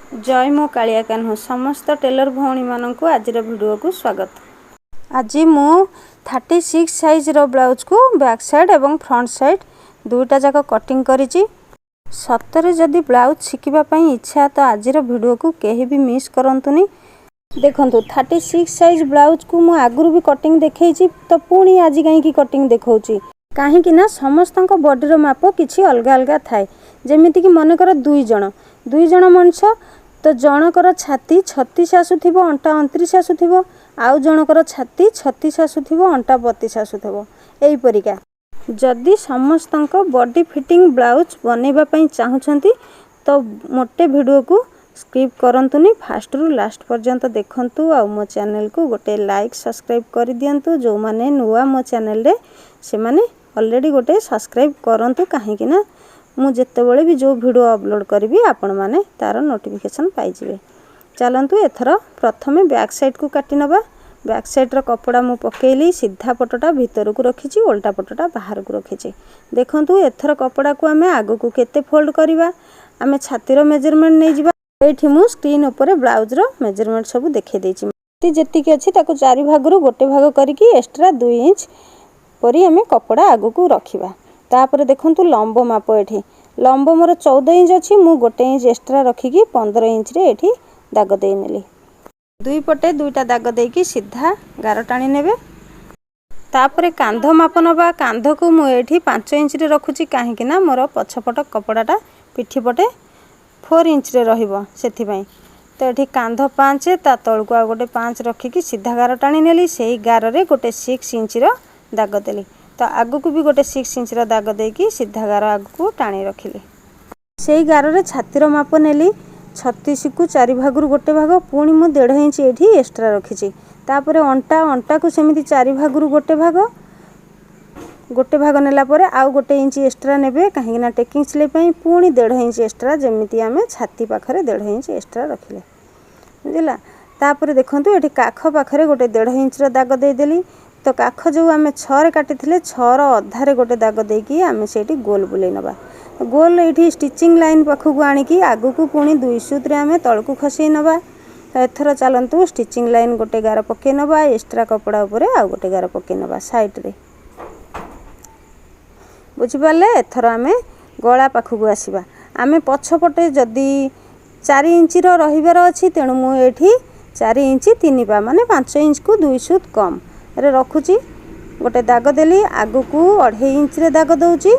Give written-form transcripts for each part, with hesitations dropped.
ଜୟ ମୋ କାଳିଆ କାହ୍ନୁ। ସମସ୍ତ ଟେଲର ଭଉଣୀମାନଙ୍କୁ ଆଜିର ଭିଡ଼ିଓକୁ ସ୍ୱାଗତ। ଆଜି ମୁଁ 36 ସାଇଜ୍ର ବ୍ଲାଉଜକୁ ବ୍ୟାକ୍ ସାଇଡ଼୍ ଏବଂ ଫ୍ରଣ୍ଟ ସାଇଡ଼୍ ଦୁଇଟା ଯାକ କଟିଂ କରିଛି। ସତରେ ଯଦି ବ୍ଲାଉଜ ଶିଖିବା ପାଇଁ ଇଚ୍ଛା, ତ ଆଜିର ଭିଡ଼ିଓକୁ କେହି ବି ମିସ୍ କରନ୍ତୁନି। ଦେଖନ୍ତୁ, 36 ସାଇଜ୍ ବ୍ଲାଉଜକୁ ମୁଁ ଆଗରୁ ବି କଟିଂ ଦେଖେଇଛି, ତ ପୁଣି ଆଜି କାହିଁକି କଟିଂ ଦେଖାଉଛି? କାହିଁକି ନା ସମସ୍ତଙ୍କ ବଡ଼ିର ମାପ କିଛି ଅଲଗା ଅଲଗା ଥାଏ। ଯେମିତିକି ମନେକର ଦୁଇ ଜଣ ମଣିଷ, ତ ଜଣଙ୍କର ଛାତି 36 ଆସୁଥିବ, ଅଣ୍ଟା 29 ଆସୁଥିବ, ଆଉ ଜଣଙ୍କର ଛାତି 36 ଆସୁଥିବ, ଅଣ୍ଟା 32 ଆସୁଥିବ, ଏଇପରିକା। ଯଦି ସମସ୍ତଙ୍କ ବଡି ଫିଟିଂ ବ୍ଲାଉଜ ବନେଇବା ପାଇଁ ଚାହୁଁଛନ୍ତି, ତ ମୋଟେ ଭିଡ଼ିଓକୁ ସ୍କିପ୍ କରନ୍ତୁନି, ଫାଷ୍ଟରୁ ଲାଷ୍ଟ ପର୍ଯ୍ୟନ୍ତ ଦେଖନ୍ତୁ। ଆଉ ମୋ ଚ୍ୟାନେଲକୁ ଗୋଟେ ଲାଇକ୍, ସବସ୍କ୍ରାଇବ୍ କରିଦିଅନ୍ତୁ। ଯେଉଁମାନେ ନୂଆ ମୋ ଚ୍ୟାନେଲରେ, ସେମାନେ ଅଲରେଡ଼ି ଗୋଟେ ସବସ୍କ୍ରାଇବ୍ କରନ୍ତୁ, କାହିଁକି ନା ମୁଁ ଯେତେବେଳେ ବି ଯେଉଁ ଭିଡ଼ିଓ ଅପଲୋଡ଼ କରିବି, ଆପଣମାନେ ତା'ର ନୋଟିଫିକେସନ୍ ପାଇଯିବେ। ଚାଲନ୍ତୁ, ଏଥର ପ୍ରଥମେ ବ୍ୟାକ୍ ସାଇଡ଼୍କୁ କାଟି ନେବା। ବ୍ୟାକ୍ ସାଇଡ଼୍ର କପଡ଼ା ମୁଁ ପକେଇଲି, ସିଧା ପଟଟା ଭିତରକୁ ରଖିଛି, ଓଲଟା ପଟଟା ବାହାରକୁ ରଖିଛି। ଦେଖନ୍ତୁ, ଏଥର କପଡ଼ାକୁ ଆମେ ଆଗକୁ କେତେ ଫୋଲ୍ଡ କରିବା? ଆମେ ଛାତିର ମେଜରମେଣ୍ଟ ନେଇଯିବା। ଏଇଠି ମୁଁ ସ୍କ୍ରିନ୍ ଉପରେ ବ୍ଲାଉଜର ମେଜରମେଣ୍ଟ ସବୁ ଦେଖାଇ ଦେଇଛି। ଯେତିକି ଅଛି ତାକୁ ଚାରି ଭାଗରୁ ଗୋଟେ ଭାଗ କରିକି ଏକ୍ସଟ୍ରା 2 ଇଞ୍ଚ ପରି ଆମେ କପଡ଼ା ଆଗକୁ ରଖିବା। ତାପରେ ଦେଖନ୍ତୁ, ଲମ୍ବ ମାପ, ଏଠି ଲମ୍ବ ମୋର 14 ଇଞ୍ଚ ଅଛି। ମୁଁ 1 ଇଞ୍ଚ ଏକ୍ସଟ୍ରା ରଖିକି 15 ଇଞ୍ଚରେ ଏଠି ଦାଗ ଦେଇନେଲି। ଦୁଇ ପଟେ ଦୁଇଟା ଦାଗ ଦେଇକି ସିଧା ଗାର ଟାଣି ନେବେ। ତାପରେ କାନ୍ଧ ମାପ ନେବା। କାନ୍ଧକୁ ମୁଁ ଏଇଠି 5 ଇଞ୍ଚରେ ରଖୁଛି, କାହିଁକି ନା ମୋର ପଛପଟ କପଡ଼ାଟା ପିଠି ପଟେ 4 ଇଞ୍ଚରେ ରହିବ, ସେଥିପାଇଁ। ତ ଏଠି କାନ୍ଧ 5, ତା ତଳକୁ ଆଉ ଗୋଟେ 5 ରଖିକି ସିଧା ଗାର ଟାଣି ନେଲି। ସେଇ ଗାରରେ ଗୋଟେ 6 ଇଞ୍ଚର ଦାଗ ଦେଲି। ତ ଆଗକୁ ବି ଗୋଟେ 6 ଇଞ୍ଚର ଦାଗ ଦେଇକି ସିଧା ଗାର ଆଗକୁ ଟାଣି ରଖିଲି। ସେଇ ଗାରରେ ଛାତିର ମାପ ନେଲି, 36କୁ ଚାରି ଭାଗରୁ ଗୋଟେ ଭାଗ, ପୁଣି ମୁଁ ଦେଢ଼ ଇଞ୍ଚ ଏଇଠି ଏକ୍ସଟ୍ରା ରଖିଛି। ତାପରେ ଅଣ୍ଟା। ଅଣ୍ଟାକୁ ସେମିତି ଚାରି ଭାଗରୁ ଗୋଟେ ଭାଗ। ଗୋଟେ ଭାଗ ନେଲା ପରେ ଆଉ 1 ଇଞ୍ଚ ଏକ୍ସଟ୍ରା ନେବେ, କାହିଁକିନା ଟେକିଂ ସିଲେଇ ପାଇଁ। ପୁଣି ଦେଢ଼ ଇଞ୍ଚ ଏକ୍ସଟ୍ରା, ଯେମିତି ଆମେ ଛାତି ପାଖରେ ଦେଢ଼ ଇଞ୍ଚ ଏକ୍ସଟ୍ରା ରଖିଲେ, ବୁଝିଲା? ତାପରେ ଦେଖନ୍ତୁ, ଏଠି କାଖ ପାଖରେ ଗୋଟେ ଦେଢ଼ ଇଞ୍ଚର ଦାଗ ଦେଇଦେଲି। ତ କାଖ ଯେଉଁ ଆମେ 6ରେ କାଟିଥିଲେ, 6ର ଅଧାରେ ଗୋଟେ ଦାଗ ଦେଇକି ଆମେ ସେଇଠି ଗୋଲ ବୁଲେଇ ନେବା। ଗୋଲ ଏଇଠି ଷ୍ଟିଚିଂ ଲାଇନ୍ ପାଖକୁ ଆଣିକି ଆଗକୁ ପୁଣି ଦୁଇ ସୁତରେ ଆମେ ତଳକୁ ଖସେଇ ନେବା। ତ ଏଥର ଚାଲନ୍ତୁ, ଷ୍ଟିଚିଂ ଲାଇନ୍ ଗୋଟେ ଗାର ପକାଇ ନେବା, ଏକ୍ସଟ୍ରା କପଡ଼ା ଉପରେ ଆଉ ଗୋଟେ ଗାର ପକାଇ ନେବା ସାଇଡ଼୍ରେ। ବୁଝିପାରିଲେ? ଏଥର ଆମେ ଗଳା ପାଖକୁ ଆସିବା। ଆମେ ପଛପଟେ ଯଦି 4 ଇଞ୍ଚର ରହିବାର ଅଛି, ତେଣୁ ମୁଁ ଏଇଠି 4 ଇଞ୍ଚ 3 ପା, ମାନେ 5 ଇଞ୍ଚକୁ 2 ସୁତ କମ୍ରେ ରଖୁଛି। ଗୋଟେ ଦାଗ ଦେଲି, ଆଗକୁ ଅଢ଼େଇ ଇଞ୍ଚରେ ଦାଗ ଦେଉଛି।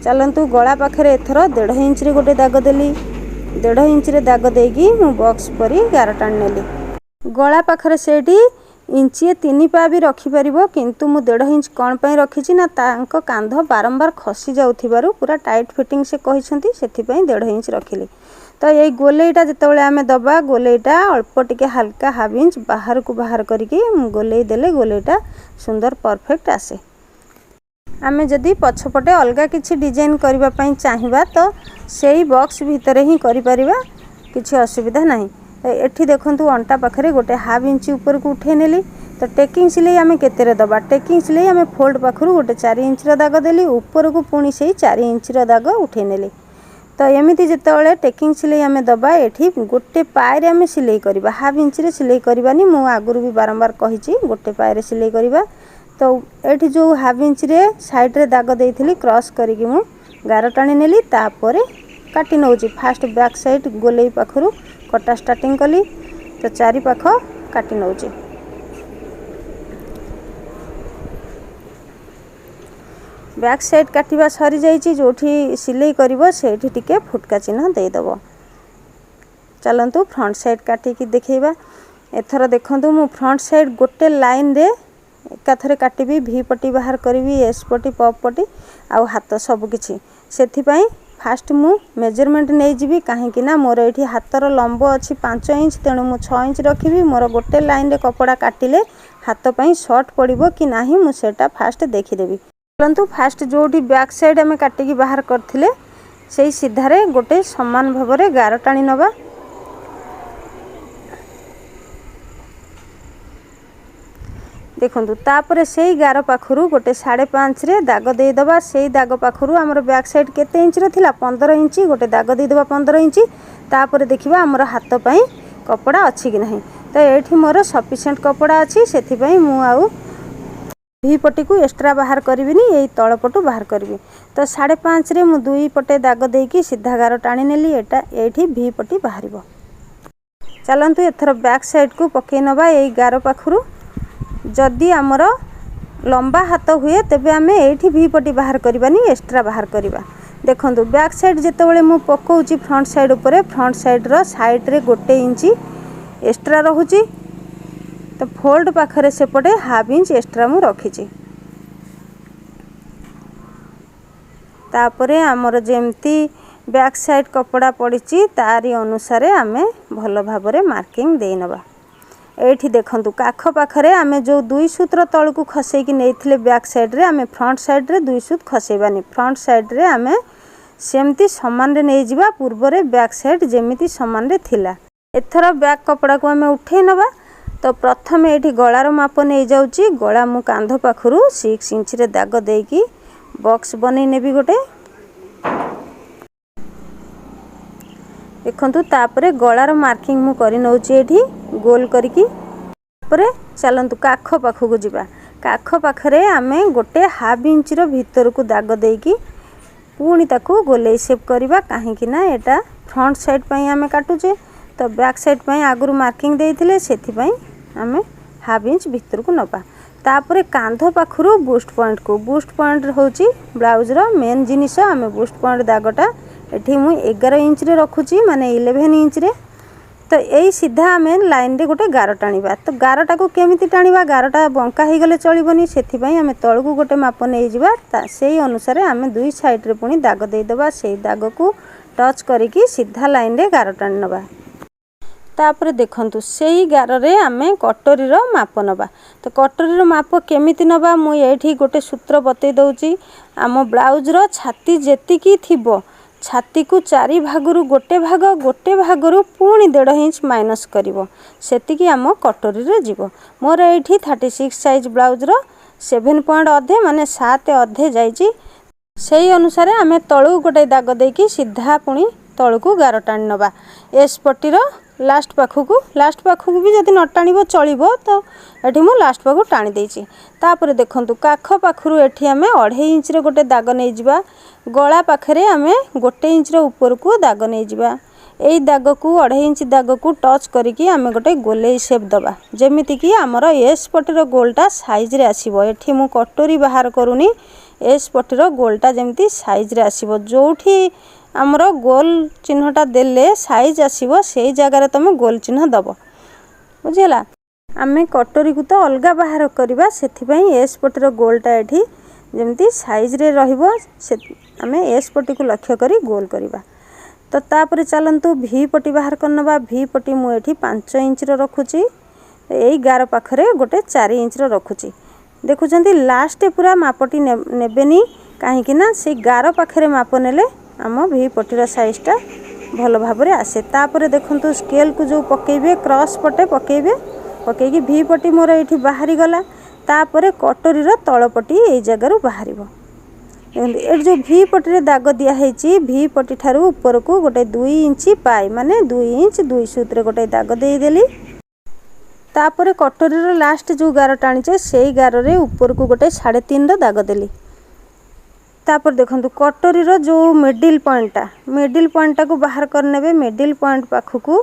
ଚାଲନ୍ତୁ, ଗଳା ପାଖରେ ଏଥର ଦେଢ଼ ଇଞ୍ଚରେ ଗୋଟେ ଦାଗ ଦେଲି। ଦେଢ଼ ଇଞ୍ଚରେ ଦାଗ ଦେଇକି ମୁଁ ବକ୍ସ ପରି ଗାର ଟାଣି ନେଲି। ଗଳା ପାଖରେ ସେଇଠି ଇଞ୍ଚିଏ 3 ପା ବି ରଖିପାରିବ, କିନ୍ତୁ ମୁଁ ଦେଢ଼ ଇଞ୍ଚ କ'ଣ ପାଇଁ ରଖିଛି ନା ତାଙ୍କ କାନ୍ଧ ବାରମ୍ବାର ଖସି ଯାଉଥିବାରୁ ପୁରା ଟାଇଟ୍ ଫିଟିଂ ସେ କହିଛନ୍ତି, ସେଥିପାଇଁ ଦେଢ଼ ଇଞ୍ଚ ରଖିଲି। ତ ଏଇ ଗୋଲେଇଟା ଯେତେବେଳେ ଆମେ ଦେବା, ଗୋଲେଇଟା ଅଳ୍ପ ଟିକେ ହାଲକା ହାଫ୍ ଇଞ୍ଚ ବାହାରକୁ ବାହାର କରିକି ଗୋଲେଇ ଦେଲେ ଗୋଲେଇଟା ସୁନ୍ଦର ପରଫେକ୍ଟ ଆସେ। ଆମେ ଯଦି ପଛପଟେ ଅଲଗା କିଛି ଡିଜାଇନ୍ କରିବା ପାଇଁ ଚାହିଁବା, ତ ସେଇ ବକ୍ସ ଭିତରେ ହିଁ କରିପାରିବା, କିଛି ଅସୁବିଧା ନାହିଁ। ଏଠି ଦେଖନ୍ତୁ, ଅଣ୍ଟା ପାଖରେ ଗୋଟେ ହାଫ୍ ଇଞ୍ଚ ଉପରକୁ ଉଠେଇ ନେଲି। ତ ଟେକିଂ ସିଲେଇ ଆମେ କେତେରେ ଦେବା? ଟେକିଂ ସିଲେଇ ଆମେ ଫୋଲ୍ଡ ପାଖରୁ ଗୋଟେ 4 ଇଞ୍ଚର ଦାଗ ଦେଲି, ଉପରକୁ ପୁଣି ସେଇ 4 ଇଞ୍ଚର ଦାଗ ଉଠେଇ ନେଲି। ତ ଏମିତି ଯେତେବେଳେ ଟେକିଂ ସିଲେଇ ଆମେ ଦେବା, ଏଠି ଗୋଟେ ପାଏରେ ଆମେ ସିଲେଇ କରିବା, ହାଫ୍ ଇଞ୍ଚରେ ସିଲେଇ କରିବାନି। ମୁଁ ଆଗରୁ ବି ବାରମ୍ବାର କହିଛି, ଗୋଟେ ପାଏରେ ସିଲେଇ କରିବା। ତ ଏଠି ଯେଉଁ ହାଫ୍ ଇଞ୍ଚରେ ସାଇଡ଼୍ରେ ଦାଗ ଦେଇଥିଲି, କ୍ରସ୍ କରିକି ମୁଁ ଗାର ଟାଣି ନେଲି। ତାପରେ କାଟି ନେଉଛି। ଫାଷ୍ଟ ବ୍ୟାକ୍ ସାଇଡ଼୍ ଗୋଲେଇ ପାଖରୁ କଟା ଷ୍ଟାର୍ଟିଂ କଲି, ତ ଚାରି ପାଖ କାଟି ନେଉଛି। ବ୍ୟାକ୍ ସାଇଡ଼୍ କାଟିବା ସରିଯାଇଛି। ଯେଉଁଠି ସିଲେଇ କରିବ, ସେଇଠି ଟିକେ ଫୁଟକା ଚିହ୍ନ ଦେଇଦେବ। ଚାଲନ୍ତୁ, ଫ୍ରଣ୍ଟ ସାଇଡ଼୍ କାଟିକି ଦେଖେଇବା। ଏଥର ଦେଖନ୍ତୁ, ମୁଁ ଫ୍ରଣ୍ଟ ସାଇଡ଼୍ ଗୋଟେ ଲାଇନ୍ରେ ଏକାଥରେ କାଟିବି। ଭି ପଟି ବାହାର କରିବି, ଏସ୍ ପଟି, ପଫ୍ ପଟି ଆଉ ହାତ ସବୁକିଛି। ସେଥିପାଇଁ ଫାଷ୍ଟ ମୁଁ ମେଜରମେଣ୍ଟ ନେଇଯିବି, କାହିଁକି ନା ମୋର ଏଇଠି ହାତର ଲମ୍ବ ଅଛି 5 ଇଞ୍ଚ, ତେଣୁ ମୁଁ 6 ଇଞ୍ଚ ରଖିବି। ମୋର ଗୋଟେ ଲାଇନ୍ରେ କପଡ଼ା କାଟିଲେ ହାତ ପାଇଁ ସର୍ଟ ପଡ଼ିବ କି ନାହିଁ, ମୁଁ ସେଇଟା ଫାଷ୍ଟ ଦେଖିଦେବି। ଚାଲନ୍ତୁ, ଫାଷ୍ଟ ଯେଉଁଠି ବ୍ୟାକ୍ ସାଇଡ଼୍ ଆମେ କାଟିକି ବାହାର କରିଥିଲେ, ସେଇ ସିଧାରେ ଗୋଟେ ସମାନ ଭାବରେ ଗାର ଟାଣି ନେବା। ଦେଖନ୍ତୁ, ତାପରେ ସେଇ ଗାର ପାଖରୁ ଗୋଟେ 5.5ରେ ଦାଗ ଦେଇଦେବା। ସେଇ ଦାଗ ପାଖରୁ ଆମର ବ୍ୟାକ୍ ସାଇଡ଼୍ କେତେ ଇଞ୍ଚର ଥିଲା? 15 ଇଞ୍ଚ। ଗୋଟେ ଦାଗ ଦେଇଦେବା 15 ଇଞ୍ଚ। ତାପରେ ଦେଖିବା ଆମର ହାତ ପାଇଁ କପଡ଼ା ଅଛି କି ନାହିଁ। ତ ଏଇଠି ମୋର ସଫିସିଏଣ୍ଟ କପଡ଼ା ଅଛି, ସେଥିପାଇଁ ମୁଁ ଆଉ ଭି ପଟିକୁ ଏକ୍ସଟ୍ରା ବାହାର କରିବିନି, ଏଇ ତଳ ପଟୁ ବାହାର କରିବି। ତ 5.5ରେ ମୁଁ ଦୁଇ ପଟେ ଦାଗ ଦେଇକି ସିଧା ଗାର ଟାଣି ନେଲି। ଏଇଟା ଏଇଠି ଭି ପଟି ବାହାରିବ। ଚାଲନ୍ତୁ, ଏଥର ବ୍ୟାକ୍ ସାଇଡ଼୍କୁ ପକାଇ ନେବା ଏଇ ଗାର ପାଖରୁ। ଯଦି ଆମର ଲମ୍ବା ହାତ ହୁଏ, ତେବେ ଆମେ ଏଇଠି ଭି ପଟି ବାହାର କରିବାନି, ଏକ୍ସଟ୍ରା ବାହାର କରିବା। ଦେଖନ୍ତୁ, ବ୍ୟାକ୍ ସାଇଡ଼୍ ଯେତେବେଳେ ମୁଁ ପକାଉଛି ଫ୍ରଣ୍ଟ ସାଇଡ଼୍ ଉପରେ, ଫ୍ରଣ୍ଟ ସାଇଡ଼୍ର ସାଇଡ଼୍ରେ 1 ଇଞ୍ଚ ଏକ୍ସଟ୍ରା ରହୁଛି। ତ ଫୋଲ୍ଡ ପାଖରେ ସେପଟେ ହାଫ୍ ଇଞ୍ଚ ଏକ୍ସଟ୍ରା ମୁଁ ରଖିଛି। ତାପରେ ଆମର ଯେମିତି ବ୍ୟାକ୍ ସାଇଡ଼୍ କପଡ଼ା ପଡ଼ିଛି, ତାରି ଅନୁସାରେ ଆମେ ଭଲ ଭାବରେ ମାର୍କିଂ ଦେଇନେବା। ଏଇଠି ଦେଖନ୍ତୁ, କାଖ ପାଖରେ ଆମେ ଯେଉଁ 2 ସୂତ୍ର ତଳକୁ ଖସେଇକି ନେଇଥିଲେ ବ୍ୟାକ୍ ସାଇଡ଼୍ରେ, ଆମେ ଫ୍ରଣ୍ଟ ସାଇଡ଼୍ରେ 2 ସୁତ ଖସେଇବାନି। ଫ୍ରଣ୍ଟ ସାଇଡ଼୍ରେ ଆମେ ସେମିତି ସମାନରେ ନେଇଯିବା, ପୂର୍ବରେ ବ୍ୟାକ୍ ସାଇଡ଼୍ ଯେମିତି ସମାନରେ ଥିଲା। ଏଥର ବ୍ୟାକ୍ କପଡ଼ାକୁ ଆମେ ଉଠେଇ ନେବା। ତ ପ୍ରଥମେ ଏଇଠି ଗଳାର ମାପ ନେଇଯାଉଛି। ଗଳା ମୁଁ କାନ୍ଧ ପାଖରୁ 6 ଇଞ୍ଚରେ ଦାଗ ଦେଇକି ବକ୍ସ ବନେଇ ନେବି ଗୋଟେ। ଦେଖନ୍ତୁ, ତାପରେ ଗଳାର ମାର୍କିଂ ମୁଁ କରି ନେଉଛି ଏଇଠି ଗୋଲ କରିକି। ତାପରେ ଚାଲନ୍ତୁ କାଖ ପାଖକୁ ଯିବା। କାଖ ପାଖରେ ଆମେ ଗୋଟେ ହାଫ୍ ଇଞ୍ଚର ଭିତରକୁ ଦାଗ ଦେଇକି ପୁଣି ତାକୁ ଗୋଲେଇ ସେପ୍ କରିବା, କାହିଁକି ନା ଏଇଟା ଫ୍ରଣ୍ଟ ସାଇଡ଼୍ ପାଇଁ ଆମେ କାଟୁଛେ। ତ ବ୍ୟାକ୍ ସାଇଡ଼୍ ପାଇଁ ଆଗରୁ ମାର୍କିଂ ଦେଇଥିଲେ, ସେଥିପାଇଁ ଆମେ ହାଫ୍ ଇଞ୍ଚ ଭିତରକୁ ନେବା। ତାପରେ କାନ୍ଧ ପାଖରୁ ବୁଷ୍ଟ ପଏଣ୍ଟକୁ। ବୁଷ୍ଟ ପଏଣ୍ଟ ହେଉଛି ବ୍ଲାଉଜର ମେନ୍ ଜିନିଷ। ଆମେ ବୁଷ୍ଟ ପଏଣ୍ଟ ଦାଗଟା ଏଠି ମୁଁ 11 ଇଞ୍ଚରେ ରଖୁଛି, ମାନେ 11 ଇଞ୍ଚରେ। ତ ଏଇ ସିଧା ଆମେ ଲାଇନରେ ଗୋଟେ ଗାର ଟାଣିବା। ତ ଗାରଟାକୁ କେମିତି ଟାଣିବା? ଗାରଟା ବଙ୍କା ହେଇଗଲେ ଚଳିବନି, ସେଥିପାଇଁ ଆମେ ତଳକୁ ଗୋଟେ ମାପ ନେଇଯିବା। ତା ସେଇ ଅନୁସାରେ ଆମେ ଦୁଇ ସାଇଡ଼ରେ ପୁଣି ଦାଗ ଦେଇଦେବା। ସେଇ ଦାଗକୁ ଟଚ୍ କରିକି ସିଧା ଲାଇନରେ ଗାର ଟାଣି ନେବା। ତାପରେ ଦେଖନ୍ତୁ, ସେଇ ଗାରରେ ଆମେ କଟୋରୀର ମାପ ନେବା। ତ କଟୋରୀର ମାପ କେମିତି ନେବା, ମୁଁ ଏଇଠି ଗୋଟେ ସୂତ୍ର ବତେଇ ଦେଉଛି। ଆମ ବ୍ଲାଉଜର ଛାତି ଯେତିକି ଥିବ, ଛାତିକୁ ଚାରି ଭାଗରୁ ଗୋଟେ ଭାଗ, ଗୋଟେ ଭାଗରୁ ପୁଣି ଦେଢ଼ ଇଞ୍ଚ ମାଇନସ୍ କରିବ, ସେତିକି ଆମ କଟୋରୀରେ ଯିବ। ମୋର ଏଇଠି 36 ସାଇଜ୍ ବ୍ଲାଉଜର ସେଭେନ୍ ପଏଣ୍ଟ ଅଧେ, ମାନେ ସାତ ଅଧେ ଯାଇଛି। ସେଇ ଅନୁସାରେ ଆମେ ତଳକୁ ଗୋଟେ ଦାଗ ଦେଇକି ସିଧା ପୁଣି ତଳକୁ ଗାର ଟାଣି ନେବା ଏସ୍ ପଟିର ଲାଷ୍ଟ ପାଖକୁ। ଲାଷ୍ଟ ପାଖକୁ ବି ଯଦି ନ ଟାଣିବ ଚଳିବ। ତ ଏଠି ମୁଁ ଲାଷ୍ଟ ପାଖକୁ ଟାଣି ଦେଇଛି। ତାପରେ ଦେଖନ୍ତୁ, କାଖ ପାଖରୁ ଏଠି ଆମେ ଅଢ଼େଇ ଇଞ୍ଚର ଗୋଟେ ଦାଗ ନେଇଯିବା। ଗଳା ପାଖରେ ଆମେ 1 ଇଞ୍ଚର ଉପରକୁ ଦାଗ ନେଇଯିବା। ଏଇ ଦାଗକୁ, ଅଢ଼େଇ ଇଞ୍ଚ ଦାଗକୁ ଟଚ୍ କରିକି ଆମେ ଗୋଟେ ଗୋଲେଇ ସେପ୍ ଦେବା, ଯେମିତିକି ଆମର ଏସ୍ ପଟିର ଗୋଲଟା ସାଇଜ୍ରେ ଆସିବ। ଏଠି ମୁଁ କଟୋରୀ ବାହାର କରୁନି। ଏସ୍ ପଟିର ଗୋଲଟା ଯେମିତି ସାଇଜ୍ରେ ଆସିବ, ଯେଉଁଠି ଆମର ଗୋଲ ଚିହ୍ନଟା ଦେଲେ ସାଇଜ୍ ଆସିବ, ସେଇ ଜାଗାରେ ତୁମେ ଗୋଲ ଚିହ୍ନ ଦେବ। ବୁଝିହେଲା? ଆମେ କଟୋରୀକୁ ତ ଅଲଗା ବାହାର କରିବା, ସେଥିପାଇଁ ଏସ୍ ପଟିର ଗୋଲଟା ଏଠି ଯେମିତି ସାଇଜ୍ରେ ରହିବ, ସେ ଆମେ ଏସ୍ ପଟିକୁ ଲକ୍ଷ୍ୟ କରି ଗୋଲ କରିବା। ତ ତାପରେ ଚାଲନ୍ତୁ ଭି ପଟି ବାହାର କରିନେବା। ଭି ପଟି ମୁଁ ଏଠି 5 ଇଞ୍ଚର ରଖୁଛି। ଏଇ ଗାର ପାଖରେ ଗୋଟେ 4 ଇଞ୍ଚର ରଖୁଛି। ଦେଖୁଛନ୍ତି, ଲାଷ୍ଟ ପୁରା ମାପଟି ନେବେନି, କାହିଁକି ନା ସେଇ ଗାର ପାଖରେ ମାପ ନେଲେ ଆମ ଭି ପଟିର ସାଇଜ୍ଟା ଭଲ ଭାବରେ ଆସେ। ତାପରେ ଦେଖନ୍ତୁ, ସ୍କେଲ୍କୁ ଯେଉଁ ପକାଇବେ, କ୍ରସ୍ ପଟେ ପକାଇବେ। ପକାଇକି ଭି ପଟି ମୋର ଏଇଠି ବାହାରିଗଲା। ତାପରେ କଟୋରୀର ତଳ ପଟି ଏଇ ଜାଗାରୁ ବାହାରିବ। ଦେଖନ୍ତୁ, ଏଠି ଯେଉଁ ଭି ପଟିରେ ଦାଗ ଦିଆହେଇଛି, ଭି ପଟି ଠାରୁ ଉପରକୁ ଗୋଟେ 2 ଇଞ୍ଚ ପାଏ, ମାନେ 2 ଇଞ୍ଚ 2 ସୁତରେ ଗୋଟେ ଦାଗ ଦେଇଦେଲି। ତାପରେ କଟୋରୀର ଲାଷ୍ଟ ଯେଉଁ ଗାର ଟାଣିଛେ, ସେଇ ଗାରରେ ଉପରକୁ ଗୋଟେ 3.5ର ଦାଗ ଦେଲି। ତାପରେ ଦେଖନ୍ତୁ, କଟୋରୀର ଯେଉଁ ମିଡ଼ିଲ୍ ପଏଣ୍ଟଟା, ମିଡ଼ିଲ୍ ପଏଣ୍ଟଟାକୁ ବାହାର କରିନେବେ। ମିଡ଼ିଲ୍ ପଏଣ୍ଟ ପାଖକୁ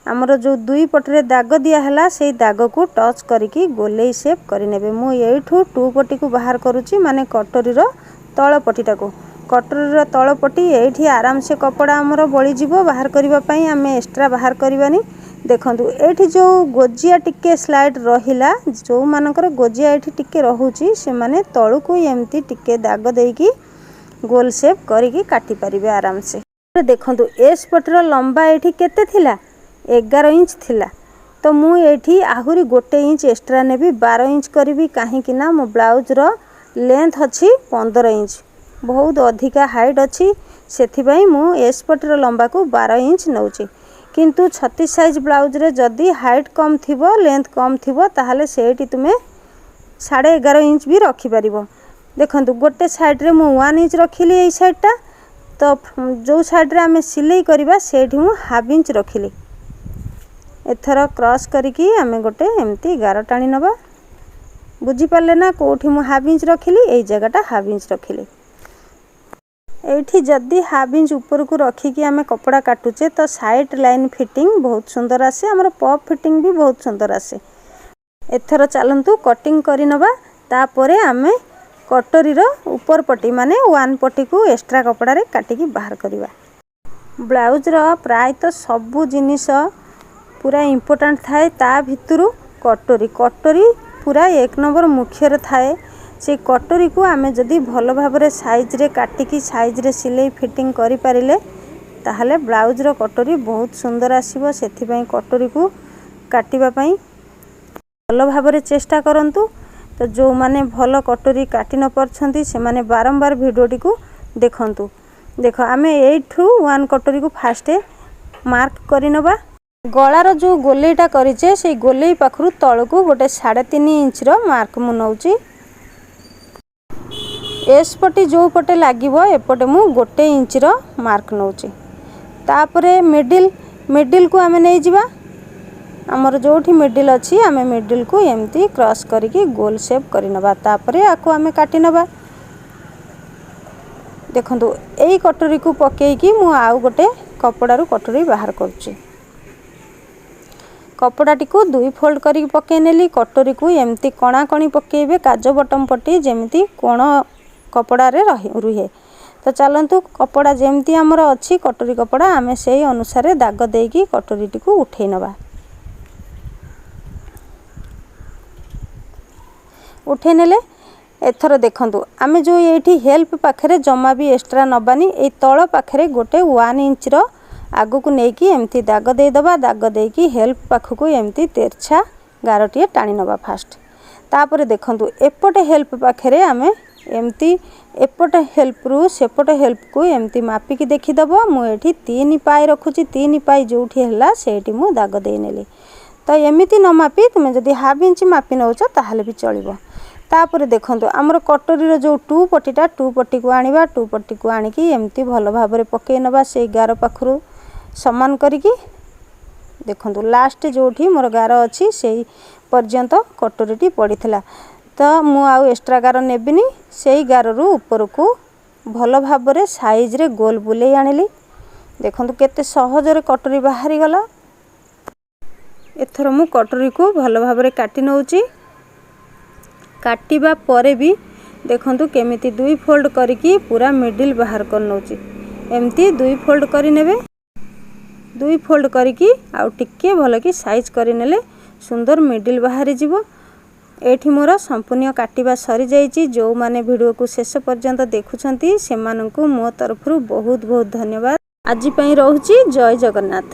ଆମର ଯେଉଁ ଦୁଇ ପଟରେ ଦାଗ ଦିଆହେଲା, ସେଇ ଦାଗକୁ ଟଚ୍ କରିକି ଗୋଲେଇ ସେପ୍ କରିନେବେ। ମୁଁ ଏଇଠୁ ଟୁ ପଟିକୁ ବାହାର କରୁଛି, ମାନେ କଟୋରୀର ତଳ ପଟିଟାକୁ। କଟୋରୀର ତଳ ପଟି ଏଇଠି ଆରାମସେ କପଡ଼ା ଆମର ବଳିଯିବ ବାହାର କରିବା ପାଇଁ, ଆମେ ଏକ୍ସଟ୍ରା ବାହାର କରିବାନି। ଦେଖନ୍ତୁ, ଏଇଠି ଯେଉଁ ଗୋଜିଆ ଟିକେ ସ୍ଲାଇଡ଼ ରହିଲା, ଯେଉଁମାନଙ୍କର ଗୋଜିଆ ଏଇଠି ଟିକେ ରହୁଛି, ସେମାନେ ତଳକୁ ଏମିତି ଟିକେ ଦାଗ ଦେଇକି ଗୋଲ ସେପ୍ କରିକି କାଟି ପାରିବେ ଆରାମସେ। ଦେଖନ୍ତୁ, ଏସ୍ ପଟିର ଲମ୍ବା ଏଇଠି କେତେ ଥିଲା? 11 ଇଞ୍ଚ ଥିଲା। ତ ମୁଁ ଏଇଠି ଆହୁରି 1 ଇଞ୍ଚ ଏକ୍ସଟ୍ରା ନେବି, 12 ଇଞ୍ଚ କରିବି, କାହିଁକି ନା ମୋ ବ୍ଲାଉଜର ଲେନ୍ଥ ଅଛି 15 ଇଞ୍ଚ, ବହୁତ ଅଧିକା ହାଇଟ୍ ଅଛି। ସେଥିପାଇଁ ମୁଁ ଏସ୍ ପଟିର ଲମ୍ବାକୁ 12 ଇଞ୍ଚ ନେଉଛି। କିନ୍ତୁ 36 ସାଇଜ୍ ବ୍ଲାଉଜରେ ଯଦି ହାଇଟ୍ କମ୍ ଥିବ, ଲେନ୍ଥ କମ୍ ଥିବ, ତାହେଲେ ସେଇଠି ତୁମେ 11.5 ଇଞ୍ଚ ବି ରଖିପାରିବ। ଦେଖନ୍ତୁ, ଗୋଟେ ସାଇଡ଼୍ରେ ମୁଁ 1 ଇଞ୍ଚ ରଖିଲି ଏଇ ସାଇଡ଼୍ଟା। ତ ଯେଉଁ ସାଇଡ଼୍ରେ ଆମେ ସିଲେଇ କରିବା, ସେଇଠି ମୁଁ ହାଫ୍ ଇଞ୍ଚ ରଖିଲି। ଏଥର କ୍ରସ୍ କରିକି ଆମେ ଗୋଟେ ଏମିତି ଗାର ଟାଣି ନେବା। ବୁଝିପାରିଲେ ନା, କେଉଁଠି ମୁଁ ହାଫ୍ ଇଞ୍ଚ ରଖିଲି? ଏଇ ଜାଗାଟା ହାଫ୍ ଇଞ୍ଚ ରଖିଲି। ଏଇଠି ଯଦି ହାଫ୍ ଇଞ୍ଚ ଉପରକୁ ରଖିକି ଆମେ କପଡ଼ା କାଟୁଛେ, ତ ସାଇଡ଼୍ ଲାଇନ୍ ଫିଟିଂ ବହୁତ ସୁନ୍ଦର ଆସେ, ଆମର ପଫ୍ ଫିଟିଂ ବି ବହୁତ ସୁନ୍ଦର ଆସେ। ଏଥର ଚାଲନ୍ତୁ କଟିଂ କରିନେବା। ତାପରେ ଆମେ କଟୋରୀର ଉପର ପଟି, ମାନେ ୱାନ୍ ପଟିକୁ ଏକ୍ସଟ୍ରା କପଡ଼ାରେ କାଟିକି ବାହାର କରିବା। ବ୍ଲାଉଜ୍ର ପ୍ରାୟତଃ ସବୁ ଜିନିଷ ପୁରା ଇମ୍ପୋର୍ଟାଣ୍ଟ ଥାଏ। ତା ଭିତରୁ କଟୋରୀ, କଟୋରୀ ପୁରା ଏକ ନମ୍ବର ମୁଖ୍ୟରେ ଥାଏ। ସେଇ କଟୋରୀକୁ ଆମେ ଯଦି ଭଲ ଭାବରେ ସାଇଜ୍ରେ କାଟିକି ସାଇଜ୍ରେ ସିଲେଇ ଫିଟିଂ କରିପାରିଲେ, ତାହେଲେ ବ୍ଲାଉଜ୍ର କଟୋରୀ ବହୁତ ସୁନ୍ଦର ଆସିବ। ସେଥିପାଇଁ କଟୋରୀକୁ କାଟିବା ପାଇଁ ଭଲ ଭାବରେ ଚେଷ୍ଟା କରନ୍ତୁ। ତ ଯେଉଁମାନେ ଭଲ କଟୋରୀ କାଟି ନ ପାରୁଛନ୍ତି, ସେମାନେ ବାରମ୍ବାର ଭିଡ଼ିଓଟିକୁ ଦେଖନ୍ତୁ। ଦେଖ, ଆମେ ଏଇଠୁ ୱାନ୍ କଟୋରୀକୁ ଫାଷ୍ଟ ମାର୍କ କରିନେବା। ଗଳାର ଯେଉଁ ଗୋଲେଇଟା କରିଛେ, ସେଇ ଗୋଲେଇ ପାଖରୁ ତଳକୁ ଗୋଟେ 3.5 ଇଞ୍ଚର ମାର୍କ ମୁଁ ନେଉଛି। ଏସ୍ ପଟି ଯେଉଁ ପଟେ ଲାଗିବ, ଏପଟେ ମୁଁ 1 ଇଞ୍ଚର ମାର୍କ ନେଉଛି। ତାପରେ ମିଡ଼ିଲ୍କୁ ଆମେ ନେଇଯିବା। ଆମର ଯେଉଁଠି ମିଡ଼ିଲ୍ ଅଛି, ଆମେ ମିଡ଼ିଲ୍କୁ ଏମିତି କ୍ରସ୍ କରିକି ଗୋଲ ସେପ୍ କରିନେବା। ତାପରେ ଆକୁ ଆମେ କାଟି ନେବା। ଦେଖନ୍ତୁ, ଏଇ କଟୋରୀକୁ ପକେଇକି ମୁଁ ଆଉ ଗୋଟେ କପଡ଼ାରୁ କଟୋରୀ ବାହାର କରୁଛି। କପଡ଼ାଟିକୁ ଦୁଇ ଫୋଲ୍ଡ କରିକି ପକେଇ ନେଲି। କଟୋରୀକୁ ଏମିତି କଣାକଣି ପକେଇବେ, କାଜ ବଟମ୍ ପଟି ଯେମିତି କୋଣ କପଡ଼ାରେ ରହି ରୁହେ। ତ ଚାଲନ୍ତୁ, କପଡ଼ା ଯେମିତି ଆମର ଅଛି, କଟୋରୀ କପଡ଼ା, ଆମେ ସେଇ ଅନୁସାରେ ଦାଗ ଦେଇକି କଟୋରୀଟିକୁ ଉଠେଇ ନେବା। ଉଠେଇ ନେଲେ। ଏଥର ଦେଖନ୍ତୁ, ଆମେ ଯେଉଁ ଏଇଠି ହେଲ୍ପ ପାଖରେ ଜମା ବି ଏକ୍ସଟ୍ରା ନେବାନି। ଏଇ ତଳ ପାଖରେ ଗୋଟେ 1 ଇଞ୍ଚର ଆଗକୁ ନେଇକି ଏମିତି ଦାଗ ଦେଇଦେବା। ଦାଗ ଦେଇକି ହେଲ୍ପ ପାଖକୁ ଏମିତି ତେରଛା ଗାରଟିଏ ଟାଣି ନେବା ଫାଷ୍ଟ। ତାପରେ ଦେଖନ୍ତୁ, ଏପଟେ ହେଲ୍ପ ପାଖରେ ଆମେ ଏମିତି ଏପଟ ହେଲ୍ପରୁ ସେପଟ ହେଲ୍ପକୁ ଏମିତି ମାପିକି ଦେଖିଦେବ। ମୁଁ ଏଠି 3 ପାଇ ରଖୁଛି। 3 ପାଇ ଯେଉଁଠି ହେଲା, ସେଇଠି ମୁଁ ଦାଗ ଦେଇନେଲି। ତ ଏମିତି ନ ମାପି ତୁମେ ଯଦି ହାଫ୍ ଇଞ୍ଚ ମାପି ନେଉଛ, ତାହେଲେ ବି ଚଳିବ। ତାପରେ ଦେଖନ୍ତୁ, ଆମର କଟୋରୀର ଯେଉଁ ଟୁ ପଟିଟା, ଟୁ ପଟିକୁ ଆଣିବା। ଟୁ ପଟିକୁ ଆଣିକି ଏମିତି ଭଲ ଭାବରେ ପକାଇ ନେବା ସେଇ ଗାର ପାଖରୁ ସମାନ କରିକି। ଦେଖନ୍ତୁ, ଲାଷ୍ଟ ଯେଉଁଠି ମୋର ଗାର ଅଛି, ସେଇ ପର୍ଯ୍ୟନ୍ତ କଟୋରୀଟି ପଡ଼ିଥିଲା। ତ ମୁଁ ଆଉ ଏକ୍ସଟ୍ରା ଗାର ନେବିନି। ସେଇ ଗାରରୁ ଉପରକୁ ଭଲ ଭାବରେ ସାଇଜ୍ରେ ଗୋଲ ବୁଲେଇ ଆଣିଲି। ଦେଖନ୍ତୁ, କେତେ ସହଜରେ କଟୋରୀ ବାହାରିଗଲା। ଏଥର ମୁଁ କଟୋରୀକୁ ଭଲ ଭାବରେ କାଟି ନେଉଛି। କାଟିବା ପରେ ବି ଦେଖନ୍ତୁ, କେମିତି ଦୁଇ ଫୋଲ୍ଡ କରିକି ପୁରା ମିଡ଼ିଲ୍ ବାହାର କରି ନେଉଛି। ଏମିତି ଦୁଇ ଫୋଲ୍ଡ କରିନେବେ। ଦୁଇ ଫୋଲ୍ଡ କରିକି ଆଉ ଟିକିଏ ଭଲକି ସାଇଜ୍ କରିନେଲେ ସୁନ୍ଦର ମିଡ଼ିଲ୍ ବାହାରିଯିବ। ଏଇଠି ମୋର ସମ୍ପୂର୍ଣ୍ଣ କାଟିବା ସରିଯାଇଛି। ଯେଉଁମାନେ ଭିଡ଼ିଓକୁ ଶେଷ ପର୍ଯ୍ୟନ୍ତ ଦେଖୁଛନ୍ତି, ସେମାନଙ୍କୁ ମୋ ତରଫରୁ ବହୁତ ବହୁତ ଧନ୍ୟବାଦ। ଆଜି ପାଇଁ ରହୁଛି। ଜୟ ଜଗନ୍ନାଥ।